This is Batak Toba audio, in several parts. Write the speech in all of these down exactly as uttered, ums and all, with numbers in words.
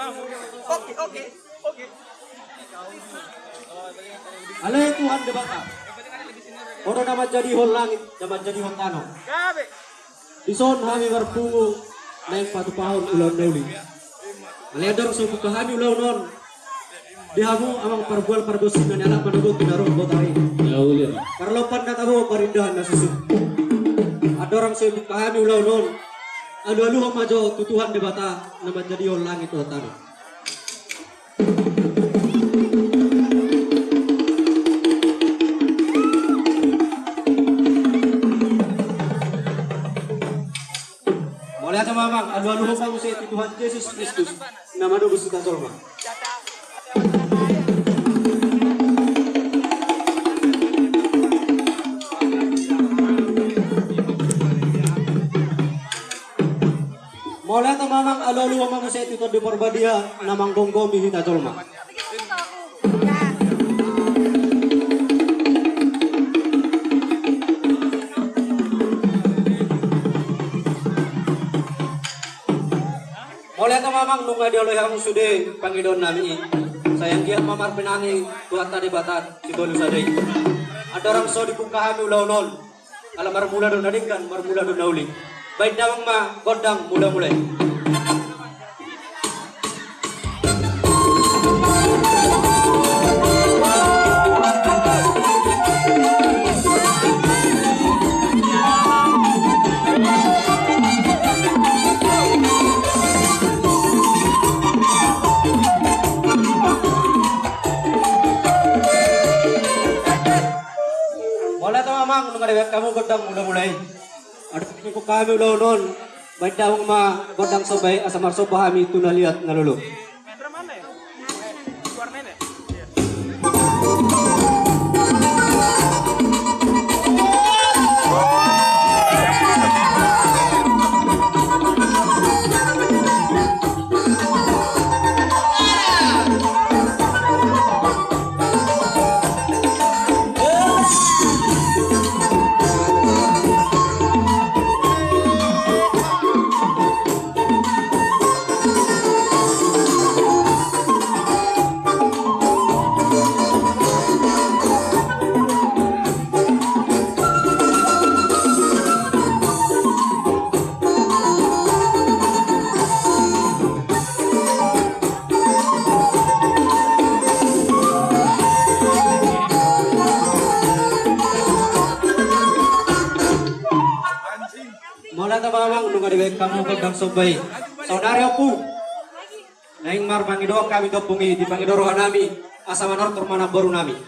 Oke, oke, oke. Ale Tuhan Debata, Ho do na manjadihon langit, na manjadihon tano. Dison hami marpungu naeng patupahon ulaon na uli. Ale andorang so bungka hami ulaon on, di hamu amang pargual pargonsi na nialap manogot tu na ro botari. Parlompan na tabo, parindahan na susu. Andorang so bungka hami ulaon on, alualuhon ma jo tu Tuhan Debata na manjadihon langit dohot tano. Mauliate ma amang, alualuhon ma muse tu Tuhan Jesus Kristus na manobus hita jolma. Mauliate ma amang, alualuhon ma muse tu Tondi Parbadia na manggomgomi hita jolma. Mauliate ma amang, nunga dioloi hamu sude pangidoan nami i. Sai anggiat ma marpinangi Tuhanta Debata Sitolu Sada i. Andorang so dibungka hami ulaon on, ala marmula do na denggan, marmula do na uli. Baen damang ma gondang mula-mula i. Mauliate ma amang, nunga dibaen hamu gondang mula-mula i. Andorang so dibungka hami ulaon on, baen damang ma gondang somba i asa marsomba hami tu na liat na lolo. Mauliate ma amang, nunga dibaen hamu gondang somba i. Saonari, Ompu, naeng marpangidoan hami tu ompung i, dipangido roha nami asa manortor ma namboru nami.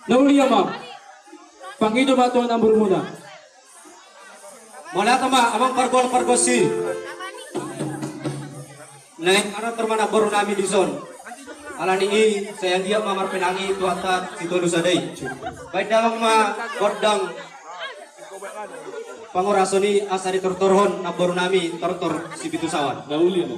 Na uli amang, pangido ma tu namborumuna. Mauliate ma amang pargual pargonsi. Naeng manortor ma namboru nami dison. Alani i sai anggiat ma marpinangi Tuhanta Sitolu Sada i. Baen damang ma gondang pangorason i asa ditortorhon namboru nami tortor Sipitu Sawan. Na uli ma.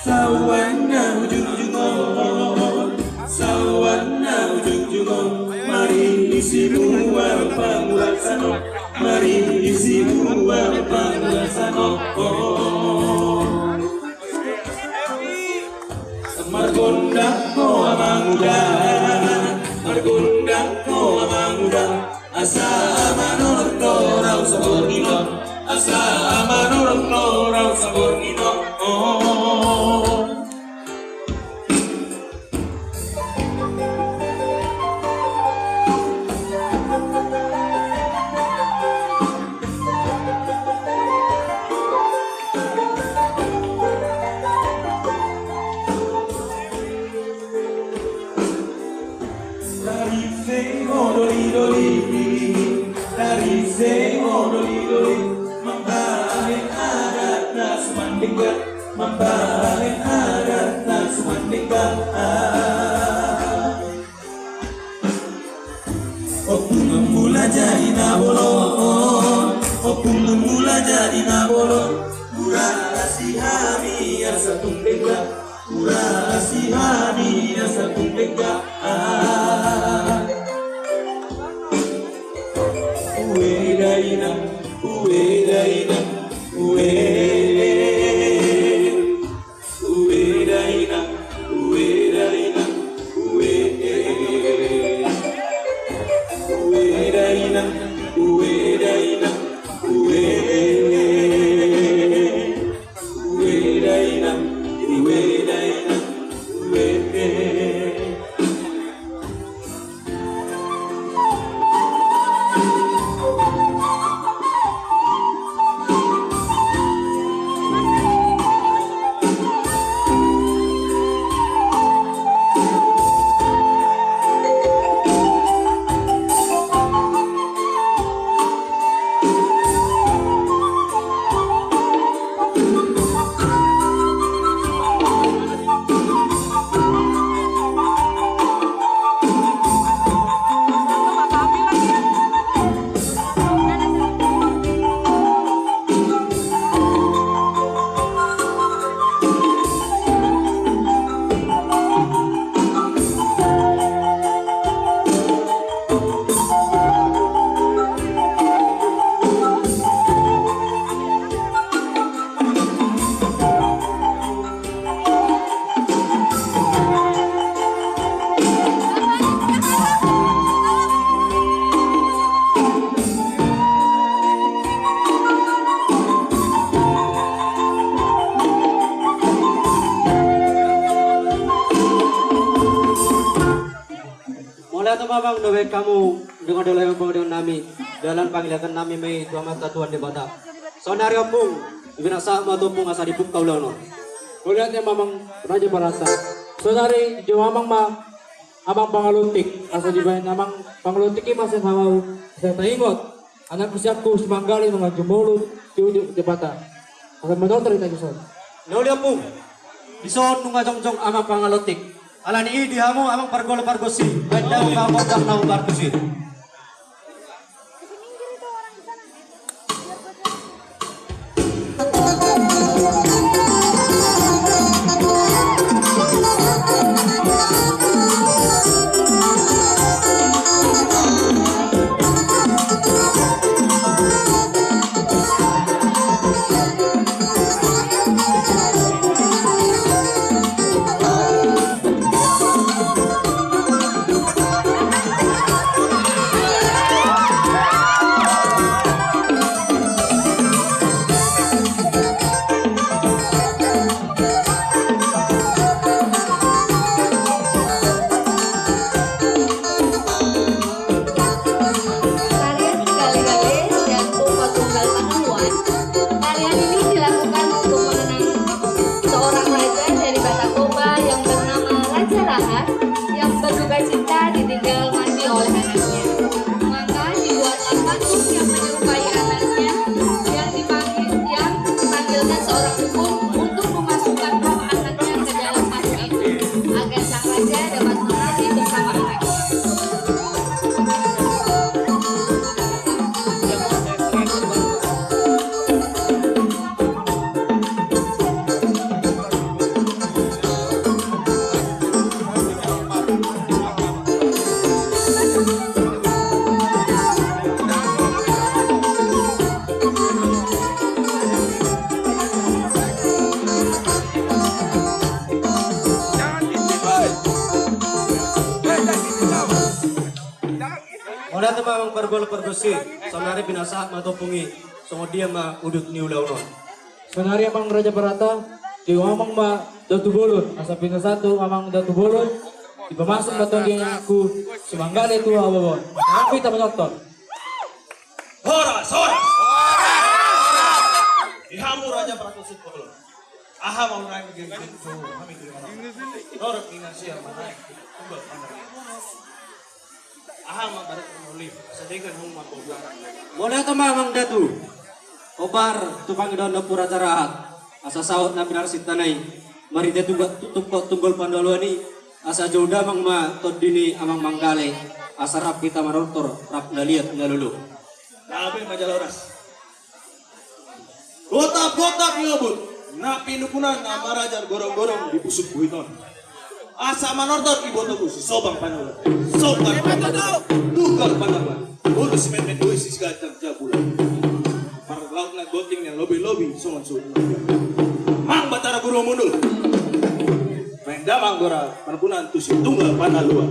Saoan na ujungjung on, saoan na ujungjung on, marisi mual pangulasano, marisi mual pangulasano. Margondang ho amang uda, margondang ho amang uda. Asa manortor ahu saborngin on, asa manortor ahu saborngin on. Tarinseho dolidoli, tarinseho dolidoli, mambahen adat na sumandingga, mambahen adat na Ompung mula jadi na bolon, ompung mula jadi na bolon. Mura asi hami asa tung denggan, mura asi hami asa tung denggan. Ue dainang, ue dainang, ue. Ue dainang, ue dainang, ue. Ue dainang, ue dainang, ue. Ue dainang, ue dainang, ue. Mauliate ma amang, na baen hamu dengan dalan pangidoan nami, dalan pangidoan nami ma i tu Amanta Tuhan Debata. Saonnari ompung, dipinasahat ma tu ompung asa dipungka ulaon on. Mauliate ma amang raja parata. Saonnari dijou amang ma amang pangalontik, asa dibaen amang pangalontik i ma sian hau, asa taingot anak siapku si Manggale nunga jumolo tu Debata. Asa manotor hita dison. Na uli ompung, dison nunga jongjong amang pangalontik. Alani i di hamu amang pargolo pargonsi, baen damang ma gondang na humardus i. Tarian Gale-Gale dan Toba Tunggal Panuluan. Tarian ini dilakukan untuk mengenang seorang raja dari Batak Toba yang bernama Raja Rahat yang berduka cita ditinggal mati oleh anaknya. Maka dibuatlah patung yang menyerupai anaknya yang dipanggil, yang dipanggilkan seorang dukun untuk memasukkan roh anaknya ke dalam patung itu, agar sang raja dapat menari bersama anaknya. Mauliate ma amang pargolo pargonsi, saonnari pinasahat ma tu ompung i, songon dia ma udut ni ulaon on. Saonnari amang raja parata, dijou amang ma datu bolon, asa pinasahat tu amang datu bolon, dipamasuk ma tonggi anakku si Manggale tu hau on. Anggo hita manotor. Horas, horas. Di hamu raja parata si bolon. Aha ma urang di genggung tu hami tu orang. Torop ni nasi yang mana? Aha ma baru muli. Sedegan hong ma bongkar. Mauliate ma amang datu. Hombar tu pangidoan ni Ompu Raja Rahat. Asa saut na pinarsinta na i. Marhite tungga-, tungkot tunggol pandaluan i, asa jolo damang ma tondi ni amang manggale, asa rap hita manortor, rap na liat na lolo. Gabe ma jala horas. Gotap-gotap ni obut, na pinungkunan na marajar gorong-gorong di pusuk buhit on. Asa manortor ibotoku si Sobang Pandaluan. Sobang Pandaluan. Tunggal Pandaluan. Boru si Metmet, boru si Sigaetan Jabulan. Parlautna gonting na lobi-lobi songon songon. Mang Batara Guru Mundul. Baen damang gora panungkunan tu si Tunggal Pandaluan.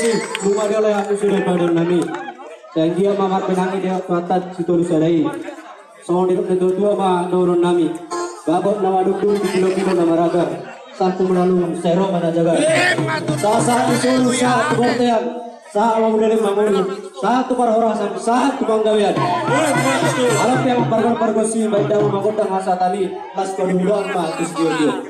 Nunga dioloi hamu sude panghirimonnami. Sai anggiat ma marpinangi di Tuhanta Sitolusada i. Songon didok ni natua-tua ma dohononnami: Bagot na madungdung di pilopilo na maragar, sahat tu malungun sai ro ma na jagar. Sahat-sahat ni solu, sahat tu bontean, sahat ma mudali mangolu, sahat tu parhorasan, sahat tu panggabean. Alap pe amang pargonsi, baen damang ma gondang hasahatan i, las paduhut ma tu sitiotio.